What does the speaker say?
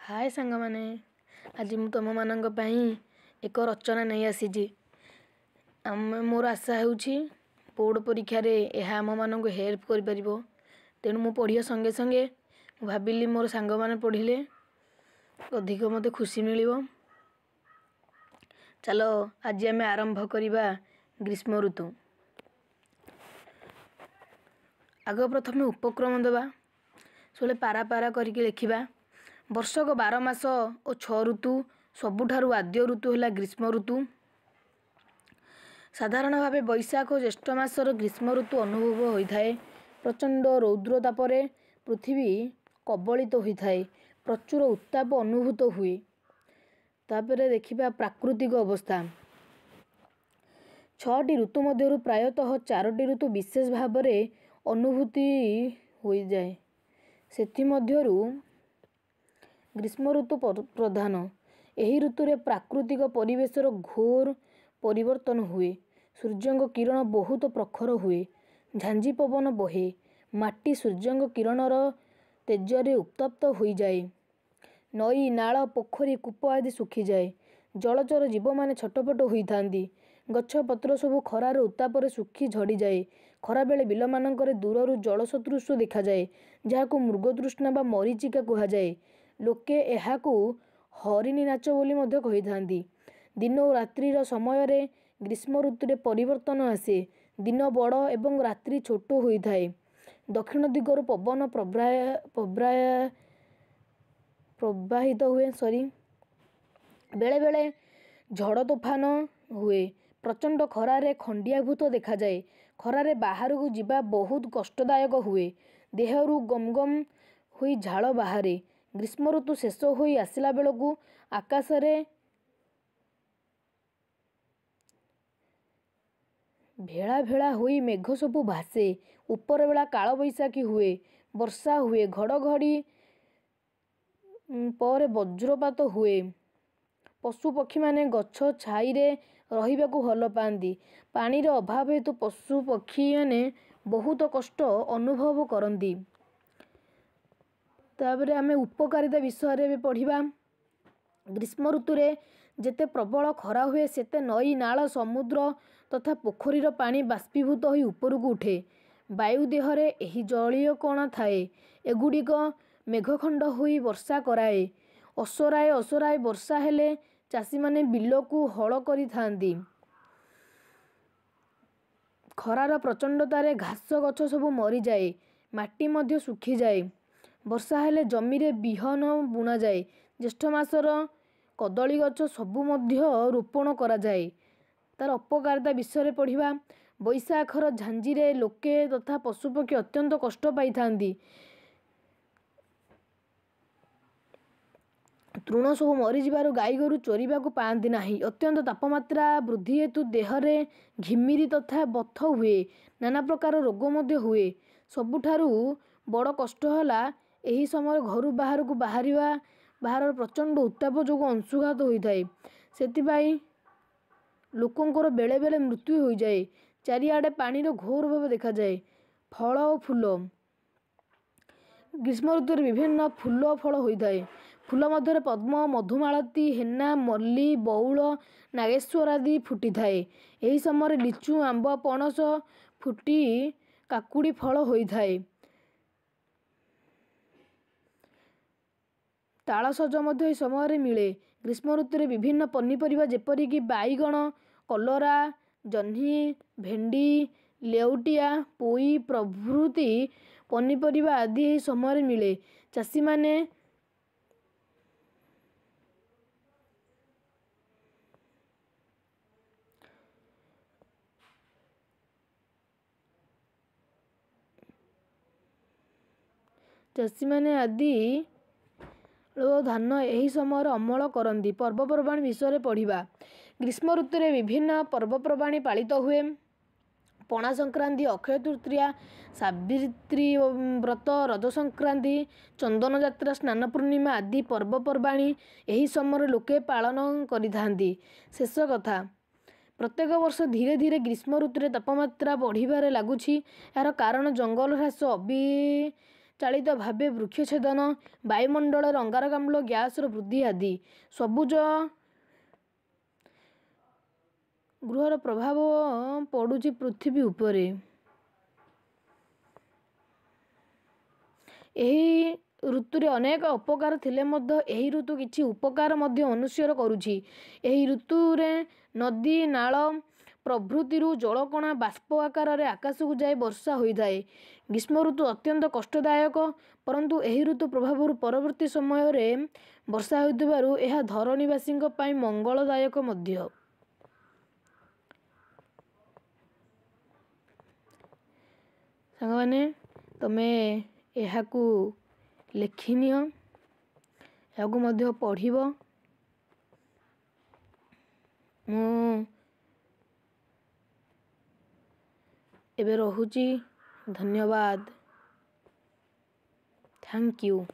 ହାଏ ସାଙ୍ଗମାନେ, ଆଜି ମୁଁ ତୁମମାନଙ୍କ ପାଇଁ ଏକ ରଚନା ନେଇ ଆସିଛି। ଆମେ ମୋର ଆଶା ହେଉଛି ବୋର୍ଡ଼ ପରୀକ୍ଷାରେ ଏହା ଆମମାନଙ୍କୁ ହେଲ୍ପ କରିପାରିବ। ତେଣୁ ମୁଁ ପଢ଼ିବା ସଙ୍ଗେ ସଙ୍ଗେ ମୁଁ ଭାବିଲି ମୋର ସାଙ୍ଗମାନେ ପଢ଼ିଲେ ଅଧିକ ମୋତେ ଖୁସି ମିଳିବ। ଚାଲ ଆଜି ଆମେ ଆରମ୍ଭ କରିବା ଗ୍ରୀଷ୍ମ ଋତୁ। ଆଗ ପ୍ରଥମେ ଉପକ୍ରମ ଦେବା, ସବୁବେଳେ ପାରା ପାରା କରିକି ଲେଖିବା। ବର୍ଷକ 12 ମାସ ଓ 6 ଋତୁ, ସବୁଠାରୁ ଆଦ୍ୟ ଋତୁ ହେଲା ଗ୍ରୀଷ୍ମ ଋତୁ। ସାଧାରଣ ଭାବେ ବୈଶାଖ ଓ ଜ୍ୟେଷ୍ଠ ମାସର ଗ୍ରୀଷ୍ମ ଋତୁ ଅନୁଭବ ହୋଇଥାଏ। ପ୍ରଚଣ୍ଡ ରୌଦ୍ର ତାପରେ ପୃଥିବୀ କବଳିତ ହୋଇଥାଏ, ପ୍ରଚୁର ଉତ୍ତାପ ଅନୁଭୂତ ହୁଏ। ତାପରେ ଦେଖିବା ପ୍ରାକୃତିକ ଅବସ୍ଥା। 6ଟି ଋତୁ ମଧ୍ୟରୁ ପ୍ରାୟତଃ 4ଟି ଋତୁ ବିଶେଷ ଭାବରେ ଅନୁଭୂତି ହୋଇଯାଏ। ସେଥିମଧ୍ୟରୁ ଗ୍ରୀଷ୍ମ ଋତୁ ପ୍ରଧାନ। ଏହି ଋତୁରେ ପ୍ରାକୃତିକ ପରିବେଶର ଘୋର ପରିବର୍ତ୍ତନ ହୁଏ। ସୂର୍ଯ୍ୟଙ୍କ କିରଣ ବହୁତ ପ୍ରଖର ହୁଏ, ଝାଞ୍ଜି ପବନ ବହେ, ମାଟି ସୂର୍ଯ୍ୟଙ୍କ କିରଣର ତେଜରେ ଉତ୍ତପ୍ତ ହୋଇଯାଏ। ନଈ, ନାଳ, ପୋଖରୀ, କୂପ ଆଦି ଶୁଖିଯାଏ। ଜଳଚର ଜୀବମାନେ ଛଟପଟ ହୋଇଥାନ୍ତି। ଗଛପତ୍ର ସବୁ ଖରାର ଉତ୍ତାପରେ ଶୁଖି ଝଡ଼ିଯାଏ। ଖରାବେଳେ ବିଲମାନଙ୍କରେ ଦୂରରୁ ଜଳ ସଦୃଶ ଦେଖାଯାଏ, ଯାହାକୁ ମୃଗତୃଷ୍ଣା ବା ମରୀଚିକା କୁହାଯାଏ। ଲୋକେ ଏହାକୁ ହରିଣୀ ନାଚ ବୋଲି ମଧ୍ୟ କହିଥାନ୍ତି। ଦିନ ଓ ରାତ୍ରିର ସମୟରେ ଗ୍ରୀଷ୍ମ ଋତୁରେ ପରିବର୍ତ୍ତନ ଆସେ। ଦିନ ବଡ଼ ଏବଂ ରାତ୍ରି ଛୋଟ ହୋଇଥାଏ। ଦକ୍ଷିଣ ଦିଗରୁ ପବନ ପ୍ରବାହିତ ହୁଏ, ସରି, ବେଳେବେଳେ ଝଡ଼ ତୋଫାନ ହୁଏ। ପ୍ରଚଣ୍ଡ ଖରାରେ ଖଣ୍ଡିଆ ଭୂତ ଦେଖାଯାଏ। ଖରାରେ ବାହାରକୁ ଯିବା ବହୁତ କଷ୍ଟଦାୟକ ହୁଏ। ଦେହରୁ ଗମ ଗମ ହୋଇ ଝାଳ ବାହାରେ। ଗ୍ରୀଷ୍ମ ଋତୁ ଶେଷ ହୋଇ ଆସିଲା ବେଳକୁ ଆକାଶରେ ଭେଳା ଭେଳା ହୋଇ ମେଘ ସବୁ ଭାସେ। ଉପରବେଳା କାଳବୈଶାଖୀ ହୁଏ, ବର୍ଷା ହୁଏ, ଘଡ଼ଘଡ଼ି ପରେ ବଜ୍ରପାତ ହୁଏ। ପଶୁପକ୍ଷୀମାନେ ଗଛ ଛାଇରେ ରହିବାକୁ ଭଲ ପାଆନ୍ତି। ପାଣିର ଅଭାବ ହେତୁ ପଶୁପକ୍ଷୀମାନେ ବହୁତ କଷ୍ଟ ଅନୁଭବ କରନ୍ତି। ତାପରେ ଆମେ ଉପକାରିତା ବିଷୟରେ ଏବେ ପଢ଼ିବା। ଗ୍ରୀଷ୍ମ ଋତୁରେ ଯେତେ ପ୍ରବଳ ଖରା ହୁଏ, ସେତେ ନଈ, ନାଳ, ସମୁଦ୍ର ତଥା ପୋଖରୀର ପାଣି ବାଷ୍ପୀଭୂତ ହୋଇ ଉପରକୁ ଉଠେ। ବାୟୁ ଦେହରେ ଏହି ଜଳୀୟ କଣା ଥାଏ। ଏଗୁଡ଼ିକ ମେଘଖଣ୍ଡ ହୋଇ ବର୍ଷା କରାଏ। ଅସରାଏ ଅସରାଏ ବର୍ଷା ହେଲେ ଚାଷୀମାନେ ବିଲକୁ ହଳ କରିଥାନ୍ତି। ଖରାର ପ୍ରଚଣ୍ଡତାରେ ଘାସ ଗଛ ସବୁ ମରିଯାଏ, ମାଟି ମଧ୍ୟ ଶୁଖିଯାଏ। ବର୍ଷା ହେଲେ ଜମିରେ ବିହନ ବୁଣାଯାଏ। ଜ୍ୟେଷ୍ଠ ମାସର କଦଳୀ ଗଛ ସବୁ ମଧ୍ୟ ରୋପଣ କରାଯାଏ। ତାର ଅପକାରିତା ବିଷୟରେ ପଢ଼ିବା। ବୈଶାଖର ଝାଞ୍ଜିରେ ଲୋକେ ତଥା ପଶୁପକ୍ଷୀ ଅତ୍ୟନ୍ତ କଷ୍ଟ ପାଇଥାନ୍ତି। ତୃଣ ସବୁ ମରିଯିବାରୁ ଗାଈଗୋରୁ ଚରିବାକୁ ପାଆନ୍ତି ନାହିଁ। ଅତ୍ୟନ୍ତ ତାପମାତ୍ରା ବୃଦ୍ଧି ହେତୁ ଦେହରେ ଘିମିରି ତଥା ବଥ ହୁଏ, ନାନା ପ୍ରକାର ରୋଗ ମଧ୍ୟ ହୁଏ। ସବୁଠାରୁ ବଡ଼ କଷ୍ଟ ହେଲା ଏହି ସମୟରେ ଘରୁ ବାହାରକୁ ବାହାରିବା, ବାହାରର ପ୍ରଚଣ୍ଡ ଉତ୍ତାପ ଯୋଗୁଁ ଅଂଶୁଘାତ ହୋଇଥାଏ। ସେଥିପାଇଁ ଲୋକଙ୍କର ବେଳେବେଳେ ମୃତ୍ୟୁ ହୋଇଯାଏ। ଚାରିଆଡ଼େ ପାଣିର ଘୋର ଅଭାବ ଦେଖାଯାଏ। ଫଳ ଓ ଫୁଲ। ଗ୍ରୀଷ୍ମ ଋତୁରେ ବିଭିନ୍ନ ଫୁଲ ଫଳ ହୋଇଥାଏ। ଫୁଲ ମଧ୍ୟରେ ପଦ୍ମ, ମଧୁମାଳତୀ, ହେନା, ମଲ୍ଲି, ବଉଳ, ନାଗେଶ୍ୱର ଆଦି ଫୁଟିଥାଏ। ଏହି ସମୟରେ ଲିଚୁ, ଆମ୍ବ, ପଣସ ଫୁଟି କାକୁଡ଼ି ଫଳ ହୋଇଥାଏ। ତାଳସଜ ମଧ୍ୟ ଏହି ସମୟରେ ମିଳେ। ଗ୍ରୀଷ୍ମ ଋତୁରେ ବିଭିନ୍ନ ପନିପରିବା ଯେପରିକି ବାଇଗଣ, କଲରା, ଜହ୍ନି, ଭେଣ୍ଡି, ଲେଉଟିଆ, ପୋଇ ପ୍ରଭୃତି ପନିପରିବା ଆଦି ଏହି ସମୟରେ ମିଳେ। ଚାଷୀମାନେ ଆଦି ଓ ଧାନ ଏହି ସମୟରେ ଅମଳ କରନ୍ତି। ପର୍ବପର୍ବାଣି ବିଷୟରେ ପଢ଼ିବା। ଗ୍ରୀଷ୍ମ ଋତୁରେ ବିଭିନ୍ନ ପର୍ବପର୍ବାଣି ପାଳିତ ହୁଏ। ପଣା ସଂକ୍ରାନ୍ତି, ଅକ୍ଷୟ ତୃତୀୟା, ସାବିତ୍ରୀ ବ୍ରତ, ରଜ ସଂକ୍ରାନ୍ତି, ଚନ୍ଦନ ଯାତ୍ରା, ସ୍ନାନ ପୂର୍ଣ୍ଣିମା ଆଦି ପର୍ବପର୍ବାଣି ଏହି ସମୟରେ ଲୋକେ ପାଳନ କରିଥାନ୍ତି। ଶେଷ କଥା, ପ୍ରତ୍ୟେକ ବର୍ଷ ଧୀରେ ଧୀରେ ଗ୍ରୀଷ୍ମ ଋତୁରେ ତାପମାତ୍ରା ବଢ଼ିବାରେ ଲାଗୁଛି। ଏହାର କାରଣ ଜଙ୍ଗଲ ହ୍ରାସ, ଚାଳିତ ଭାବେ ବୃକ୍ଷ ଛେଦନ, ବାୟୁମଣ୍ଡଳରେ ଅଙ୍ଗାରକାମ୍ଳ ଗ୍ୟାସର ବୃଦ୍ଧି ଆଦି। ସବୁଜ ଗୃହର ପ୍ରଭାବ ପଡ଼ୁଛି ପୃଥିବୀ ଉପରେ। ଏହି ଋତୁରେ ଅନେକ ଅପକାର ଥିଲେ ମଧ୍ୟ ଏହି ଋତୁ କିଛି ଉପକାର ମଧ୍ୟ ମନୁଷ୍ୟର କରୁଛି। ଏହି ଋତୁରେ ନଦୀ, ନାଳ ପ୍ରଭୃତିରୁ ଜଳକଣା ବାଷ୍ପ ଆକାରରେ ଆକାଶକୁ ଯାଇ ବର୍ଷା ହୋଇଥାଏ। ଗ୍ରୀଷ୍ମ ଋତୁ ଅତ୍ୟନ୍ତ କଷ୍ଟଦାୟକ, ପରନ୍ତୁ ଏହି ଋତୁ ପ୍ରଭାବରୁ ପରବର୍ତ୍ତୀ ସମୟରେ ବର୍ଷା ହେଉଥିବାରୁ ଏହା ଧରଣୀବାସୀଙ୍କ ପାଇଁ ମଙ୍ଗଳଦାୟକ ମଧ୍ୟ। ସାଙ୍ଗମାନେ, ତମେ ଏହାକୁ ଲେଖିନିଅ, ଏହାକୁ ମଧ୍ୟ ପଢ଼ିବ। ମୁଁ ଏବେ ରହୁଛି। ଧନ୍ୟବାଦ, thank you.